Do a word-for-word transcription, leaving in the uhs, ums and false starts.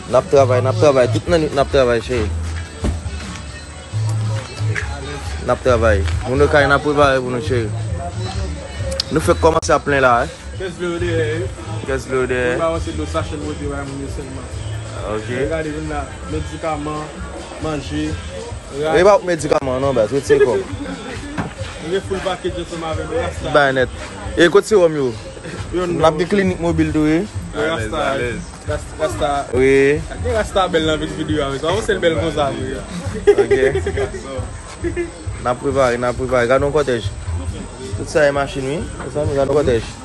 N ap travay, n ap travay. Tout nan nwit n ap travay, cheri. N ap travay. Moun yo kay n ap prepare pou nou, cheri. Nou fèk kòmanse ap plen la, eh. Kès dlo yo dèyè, wi. Kès dlo yo dèyè. Mwen ba yo se dlo sachè mwen te bay moun yo sèlman. Ok. Gade, vin la, medikaman, manje, rad. E pa pou medikaman, non, baz. Retire kò. Nou gen full package ansanm avè nou, rasta. Bay nèt. E kot sewòm yo? N ap gen klinik mobil tou, wi. Rasta. Rasta. Wi. Gen rasta bèl nan vit videyo a, men sa, yon sèl bèl konsa, wi. Ok. N ap prepare, n ap prepare. Gade yon kòtèj. Tout sa e machin, wi. Mezanmi, gade yon kòtèj.